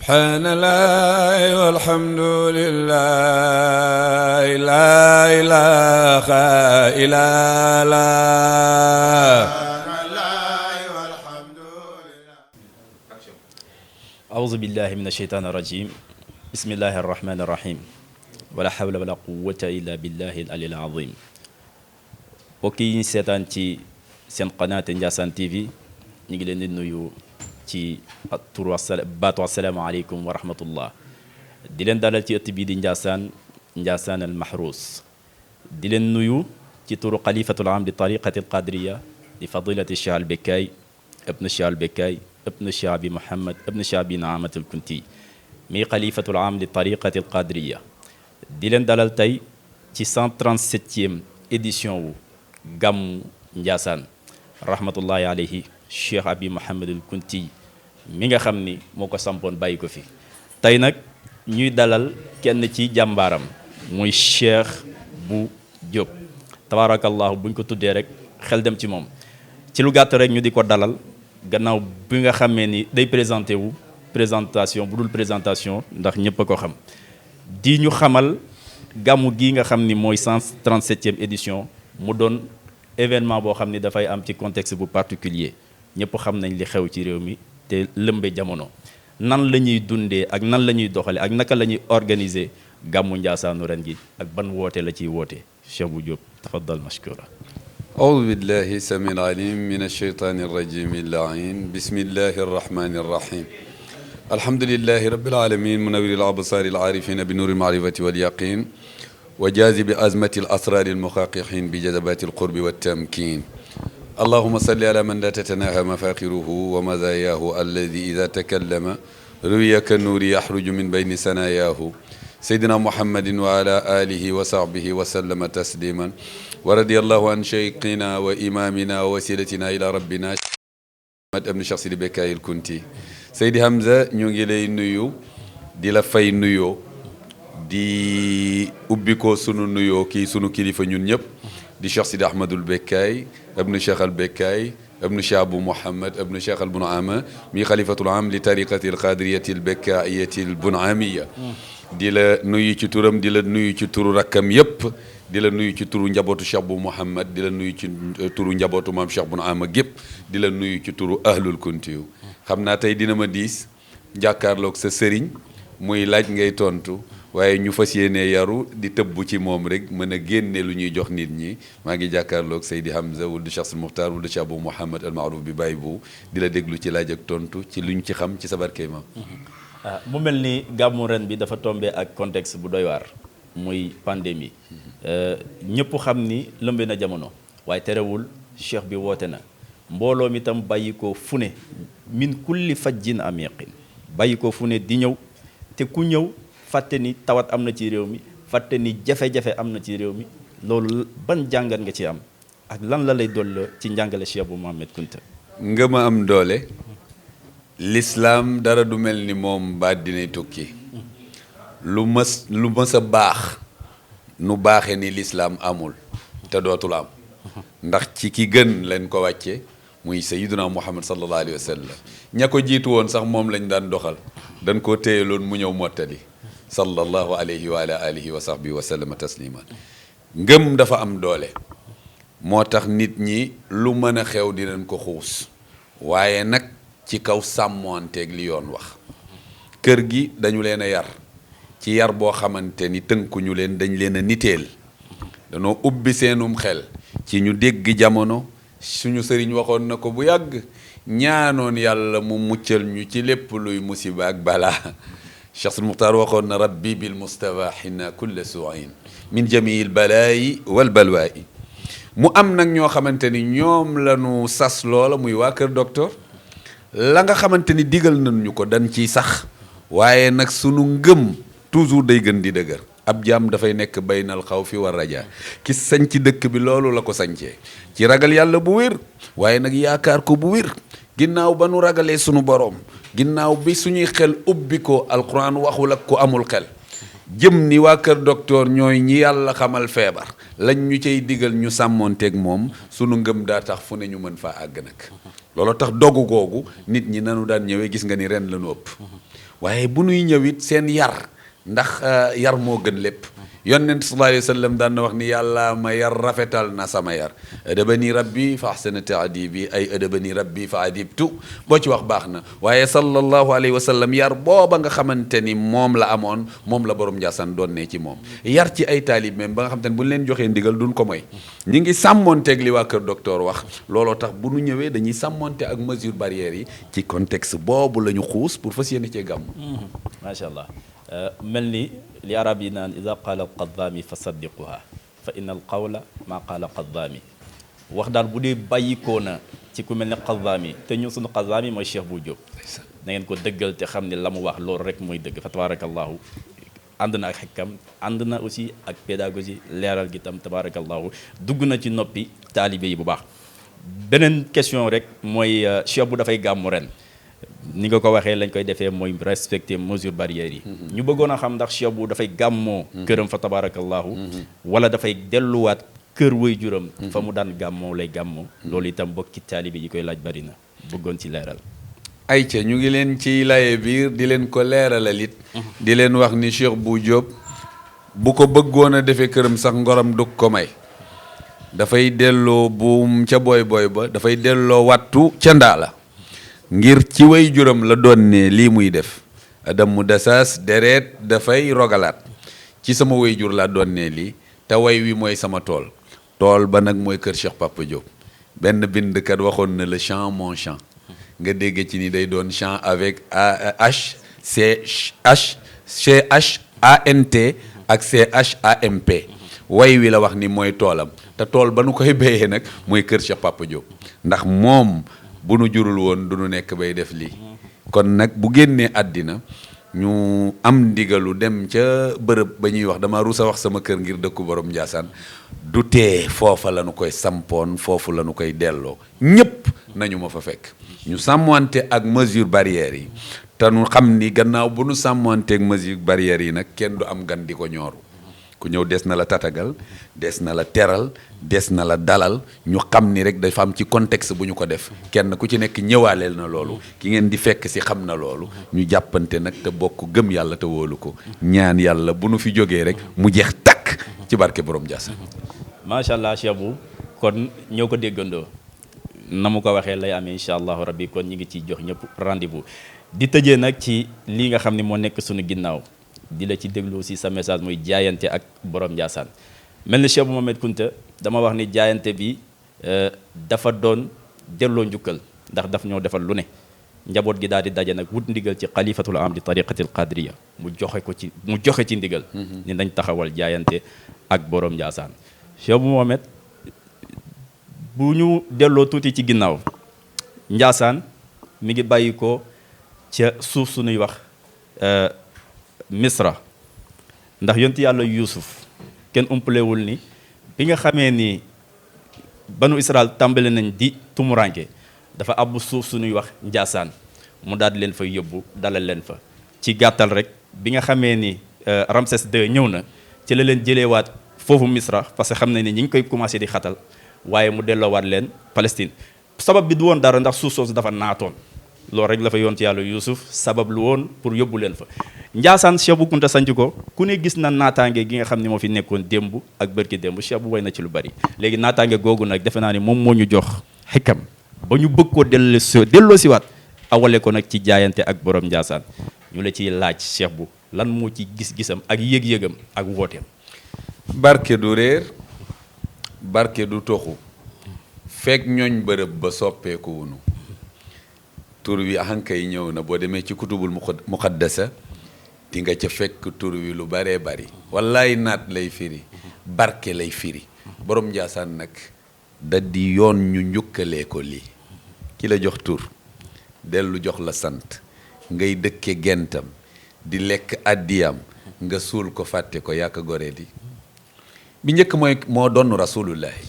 subhanallah walhamdulillah la ilaha illallah. أعوذ بالله من الشيطان الرجيم بسم الله الرحمن الرحيم ولا حول ولا قوة إلا بالله العلي العظيم mbokk yi ñu seetaan ci seen qanaat Ndiassane TV ñu ngi leen di nuyu ci turu baatu asalaamaaleykum wa rahmatullah di leen dalal ci ëtt bii di Ndiassane al Mahrouz di leen nuyu ci turu xalifatul am di tariqati al qadriya di fadilati Cheikh al Bekkay ibn Cheikh al Bekkay ibn Cheikh Abi Mouhamed ibn Cheikh Abi Naamat al Kunti mi xalifatul am di tariqati al qadriya di leen dalal tey ci 137e édition wu gàmmu Ndiassane rahmatullahi alayhi Cheikh Abi Mouhamed al Kunti mi nga xam ni moo ko sampoon bàyyi ko fi tey nag ñuy dalal kenn ci jàmbaaram muy Cheikh bu Diop tabarakallahu buñ ko tuddee rek xel dem ci moom ci lu gàtt rek ñu di ko dalal gannaaw bi nga xamee ni day présenté wu présentation bu dul présentation ndax ñëpp a ko xam di ñu xamal gàmmu gi nga xam ni mooy 137e édition mu doon événement boo xam ni dafay am ci contexte bu particulier ñëpp xam nañ li xew ci réew mi te lëmbe jamono nan la ñuy dundee ak nan la ñuy doxale ak naka la ñuy organiser gàmmu Ndiassaanu ren gi ak ban woote la ciy woote Cheikh bu Diop tafaddal mashkura أعوذ بالله السميع العليم من الشيطان الرجيم اللعين بسم الله الرحمن الرحيم الحمد لله رب العالمين منور الأبصار العارفين بنور المعرفة واليقين وجاذب أزمة الأسرار المحققين بجذبات القرب والتمكين اللهم صل على من لا تتناهى مفاخره ومزاياه الذي إذا تكلم روي كالنور يخرج من بين ثناياه سيدنا محمد وعلى آله وصحبه وسلم تسليما ورضي الله عن شيخنا وإمامنا ووسيلتنا إلى ربنا محمد ابن شخص البكاي الكنتي سيدي حمزة ñu ngi lay nuyu di la fay nuyoo di ubbi ko sunu nuyoo kii sunu kilifa ñun ñëpp di Cheikh Sidi Ahmadul Bekkay ibnu Cheikh al Bekkay ibnu Cheikh Abou Mouhamed ibnu Cheikh al Bunaama mi xalifatul am li tariqati al qadiriyati al bekkayati al bunaamiya di la nuyu ci turam di la nuyu ci turu rakkam yëpp di la nuyu ci turu njabootu Cheikh Abou Mouhamed di la nuyu ci turu njabootu maam Cheikh Bunaama gépp di la nuyu ci turu ahlul kuntiyu xam naa tey dina ma diis jàkkaarloog sa sëriñ muy laaj ngay tontu waaye ñu fas yéene yaru di tëbb ci moom rek mën a génne lu ñuy jox nit ñi maa ngi jàkkaarloog Seydi Hamza wuldu Cheikh Al Muxtaar wuldu Cheikh Abou Mouhamed al Maaruf bi Baye bu di la déglu ci laaj ak tontu ci luñ ci xam ci sa barke maam. mu mel ni gàmmu ren bi dafa tombé ak contexte bu doy waar muy pandémie ñëpp xam ni lëmbe na jamono waaye terewul cheikh bi woote na mbooloo mi tam bàyyi ko fu ne min kulli fajjin amiqin bàyyi ko fu ne di ñëw te ku ñëw fàtte ni tawat am na ci réew mi fàtte ni jafe-jafe am na ci réew mi loolu ban jàngat nga ci am ak lan la lay doll ci njàngale Cheikh Abou Mouhamed Kunta nga ma am doole l'islam dara du mel ni moom ba dinay tukki lu mës a baax nu baaxe ni l'islam amul te dootul am ndax ci ki gën leen ko wàcce muy sayyiduna Muhammad sallallahu alayhi wa sallam ña ko jiitu woon sax moom lañ daan doxal dañ koo téyeloon mu ñëw mottali sallallahu alayhi wa ala alihi wa sahbihi wa sallama tasliman ngëm dafa am doole moo tax nit ñi lu mën a xew dinañ ko xuus waaye nag ci kaw sàmmoonteeg li yoon wax kër gi dañu leen a yar ci yar boo xamante ni tënkuñu leen dañ leen a niteel danoo ubbi seenum xel ci ñu dégg jamono suñu sëriñ waxoon na ko bu yàgg ñaanoon yàlla mu muccal ñu ci lépp luy musiba ak balaa Cheikh Al Muxtaar waxoon na rabbi bil mustafa xina kulla suin min jamiil balaayi wal balwaayi mu am nag ñoo xamante ni ñoom la ñu sas loola muy waa kër docteur la nga xamante ni digal nañ ñu ko dañ ciy sax waaye nag sunu ngëm toujours day gën di dëgër ab jaam dafay nekk baynal xawfi war rajaa ki sañ ci dëkk bi loolu la ko sañcee ci ragal yàlla bu wér waaye nag yaakaar ko bu wér ginnaaw ba nu ragalee sunu boroom ginnaaw bi suñuy xel ubbi ko alquran waxul ak ko amul xel jëm ni waa kër docteur ñooy ñi yàlla xamal feebar lañ ñu cay digal ñu sàmmoonteeg moom sunu ngëm daa tax fu ne ñu mën faa àgg nag loolu tax dogu googu nit ñi nanu daan ñëwee gis nga ni ren lañu ëpp waaye bu nuy ñëwit seen yar ndax yar moo gën lépp yonent sallallahu alayhi wa sallam daan na wax ni yàlla ma yar rafetal na sama yar adabani rabbi fa ahsana taadibi ay adabani rabbi fa adibtu boo ci wax baax na waaye sallallahu alayhi wa sallam yar booba nga xamante ni moom la amoon moom la borom Ndiassane doon ne ci moom yar ci ay taalib même ba nga xamante ni bu ñu leen joxee ndigal duñ ko moy ñi ngi sàmmonteeg li waa kër docteur wax looloo tax bu nu ñëwee dañuy sàmmonte ak mesure barrières yi ci contexte boobu la ñu xuus pour fas yéene cee gàmm macha allah mel ni li arab yi naan ida qaala alqaddaami fa saddiquha fa inna al qawla maa qaala qaddaami wax daal bu dee bàyyikoo na ci ku mel ne qaddaami te ñun suñu qaddaami mooy Cheikh Bou Diop na ngeen ko dëggal te xam ne la mu wax loolu rek mooy dëgg fa tabarakallahu ànd na ak xekkam ànd na aussi ak pédagogie leeral gi tam tabarakallahu dugg na ci noppi taalibe yi bu baax beneen question rek mooy Cheikh bu dafay gàmmu ren ni nga ko waxee lañ koy defee mooy respecter mesure barrières yi ñu bëggoon a xam ndax Cheikh bu dafay gàmmoo këram fa tabarakallahu wala dafay delluwaat kër way juram fa mu daan gàmmoo lay gàmmoo loolu itam bokki taalibe yi koy laaj bari na bëggoon ci leeral ayca ñu ngi leen ci laye biir di leen ko leeralal it di leen wax ni Cheikh Bou Diop bu ko bëggoon a defee këram sax ngoram du ko may dafay delloo buum ca booy ba dafay delloo wattu ca ndaa la ngir ci way juram la doon ne lii muy def adam mu dasaas deret dafay rogalaat ci sama way jur laa doon ne lii te way wi mooy sama tool ba nag mooy kër Cheikh Papa Diop benn bindkat waxoon na le chant mon chant nga dégg ci ni day doon chant avec CHANT ak CHAMP way wi la wax ni mooy toolam te tool ba nu koy béyee nag mooy kër Cheikh Papa Diop ndax moom bu nu jurul woon du nu nekk bay def lii kon nag bu génnee àddina ñu am ndigalu dem ca bërëb ba ñuy wax dama rusa wax sama kër ngir dëkku borom Ndiassane du tee foofa la nu koy sampoon foofu la nu koy delloo ñépp nañu ma fa fekk ñu sàmmante ak mesure barrières yi te nu xam ni gannaaw bu nu sàmmante ak mesure barrières yi nag kenn du am gan di ko ñooru ku ñëw des na la tatagal des na la teral des na la dalal ñu xam ni rek dafa am ci contexte bu ñu ko def kenn ku ci nekk ñëwaaleel na loolu ki ngeen di fekk si xam na loolu ñu jàppante nag te bokk gëm yàlla te wóolu ko ñaan yàlla bu nu fi jógee rek mu jeex takk ci barke borom Ndiassane. macha allah Cheikh Bou kon ñoo ko déggandoo na mu ko waxee lay amee incha allahu rabbi kon ñi ngi ciy jox ñëpp rendez-vous di tëjee nag ci lii nga xam ne moo nekk suñu ginnaaw. di la ci déglu aussi sa message muy jaayante ak borom Ndiassane mel ni Cheikh Mohamed Kunta dama wax ni jaayante bi dafa doon delloo njukkal ndax daf ñoo defal lu ne njaboot gi daal di daje nag wut ndigal ci xalifatul am di tariqatil qadriya mu joxe ci ndigal ni nañ taxawal jaayante ak borom Ndiassane Cheikh Mohamed bu ñu delloo tuuti ci ginnaaw Ndiassane mi ngi bàyyi ko ca suuf suñuy wax Misra ndax yonti yàlla Yuusuf kenn umpalewul ni bi nga xamee ni banu Israël tàmbale nañ di tumuranke dafa abbu suuf suñuy wax Ndiassane mu daal di leen fa yóbbu dalal leen fa ci gàttal rek bi nga xamee ni Ramsès II ñëw na ci la leen jëleewaat foofu Misra parce que xam na ni ñi ngi koy commencé di xatal waaye mu delloowaat leen Palestine sabab bi du woon dara ndax suuf soosu dafa naatoon loolu rek la fa yoon ci yàlla Yuusuf sabab lu woon pour yóbbu leen fa Ndiassane Cheikh Bou Kounta sanc ko ku ne gis na naataange gi nga xam ne moo fi nekkoon démb ak bërki démb Cheikh Bou way na ci lu bari léegi naataange googu nag defe naa ni moom moo ñu jox xikam ba ñu bëgg koo delloo siwaat awale ko nag ci jaayante ak borom Ndiassane ñu la ciy laaj Cheikh Bou lan moo ci gis-gisam ak yëg-yëgam ak wooteem. barke du réer barke du toxu fekk ñooñ bërëb ba soppeeku wunu tur wi ahankay ñëw na boo demee ci kutubul muqaddasa di nga ca fekk tur wi lu baree bari wallaay naat lay firi barke lay firi borom Ndiassane nag da di yoon ñu njukkalee ko lii ki la jox tur dellu jox la sant ngay dëkke gentam di lekk addiyam nga suul ko fàtte ko yàq goree di bi njëkk mooy moo doon rasulullahi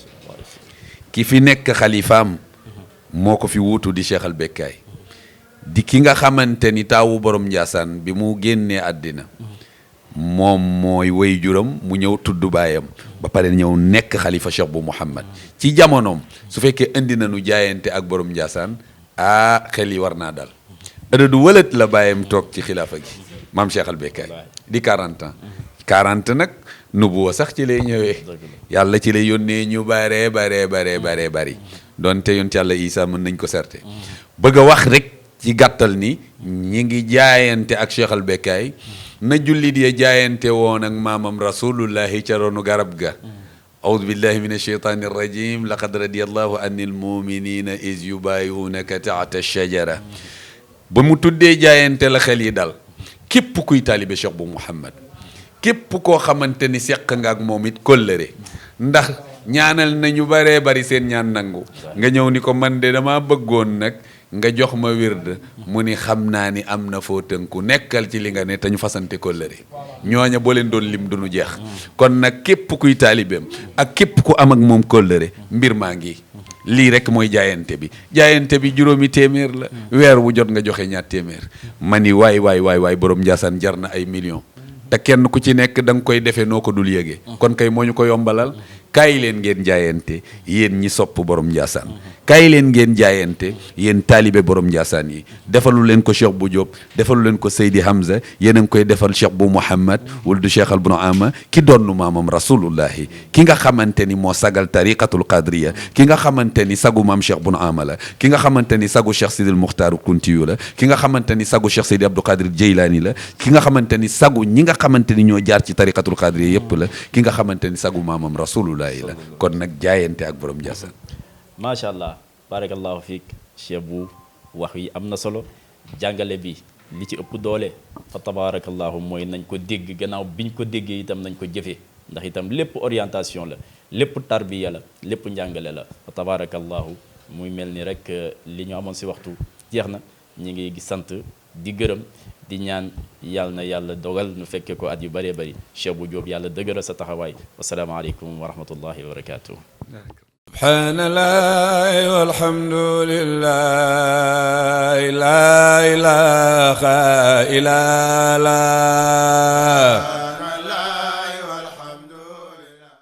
ki fi nekk xalifaam moo ko fi wuutu di Cheikh al Bekkaay di ki nga xamante ni taawu borom Ndiassane bi mu génnee àddina moom mooy way juram mu ñëw tudd baayam ba pare ñëw nekk xalifa Cheikh bu Mouhamad ci jamonoom su fekkee indi na nu jaayante ak borom Ndiassane xel yi war naa dal adadu wëlët la bàyyam toog ci xilaafa gi maam Cheikh al Bekkaay di 40 ans 40 nag nubuwa sax ci lay ñëwee yàlla ci lay yónnee ñu bare bari donte yonent yàlla Isa mën nañ ko serte bëgg a wax rek ci gàttal ni ñi ngi jaayante ak Cheikh al Bekkaay na jullit ya jaayante woon ak maamam rasulullahi ca ronu garab ga أعوذ بالله من الشيطان الرجيم لقد رضي الله عن المؤمنين إذ يبايعونك تحت الشجرة بمو تودé jaayante la xel yi dal képp kuy taalibe Cheikh bu Mouhamad képp koo xamante ni seq nga ak moom it kóllëre ndax ñaanal nañu baree bari seen ñaan nangu nga ñëw ni ko man de dama bëggoon nag nga jox ma wird mu ni xam naa ni am na foo tënku nekkal ci li nga ne te ñu fasante kóllëre ñooña boo leen doon lim duñu jeex kon nag képp kuy taalibeem ak képp ku am ak moom kóllëre mbir maa ngi lii rek mooy jaayante bi juróomi téeméer la weer wu jot nga joxe ñaar téeméer ma ni waay borom Njaasaan jar na ay millions te kenn ku ci nekk da nga koy defee noo ko dul yëgee kon kay moo ñu ko yombalal kaay leen ngeen jaayante yéen ñi sopp borom Njaasaan kaay leen ngeen jaayante yéen taalibe borom Njaasaan yi defalu leen ko Cheikh bu Diop defalu leen ko Seydi Hamza yéen a ngi koy defal Cheikh bu Mouhamad wuldu Cheikh al Bunu Ama ki doonnu maamam rasulullahi ki nga xamante ni moo sagal tariqatul qadriya ki nga xamante ni sagu maam Cheikh Bunu Ama la ki nga xamante ni sagu Cheikh Sidil Muxtaaru Kuntiyu la ki nga xamante ni sagu Cheikh Seydi Abdou Qadir Jeylaani la ki nga xamante ni sagu ñi nga xamante ni ñoo jaar ci tariqatul qadriya yépp la ki nga xamante ni sagu maamam rasulullahi la kon nag jaayante ak borom Njaasaan macha allah barakallahu fiik cheikh bu wax yi am na solo jàngale bi li ci ëpp doole fa tabarakallahu mooy nañ ko dégg gannaaw biñ ko déggee itam nañ ko jëfee ndax itam lépp orientation la lépp tarbiya la lépp njàngale la fa tabarakallahu muy mel ni rek li ñu amoon si waxtu jeex na ñi ngi sant di gërëm di ñaan yàlla na yàlla dogal nu fekke ko at yu bëree bëri Cheikh bu Diop yàlla dëgëral sa taxawaay wasalaamaaleykum wa rahmatullahi wa barakatuh subhanallah walhamdulillah la ilaha illa Allah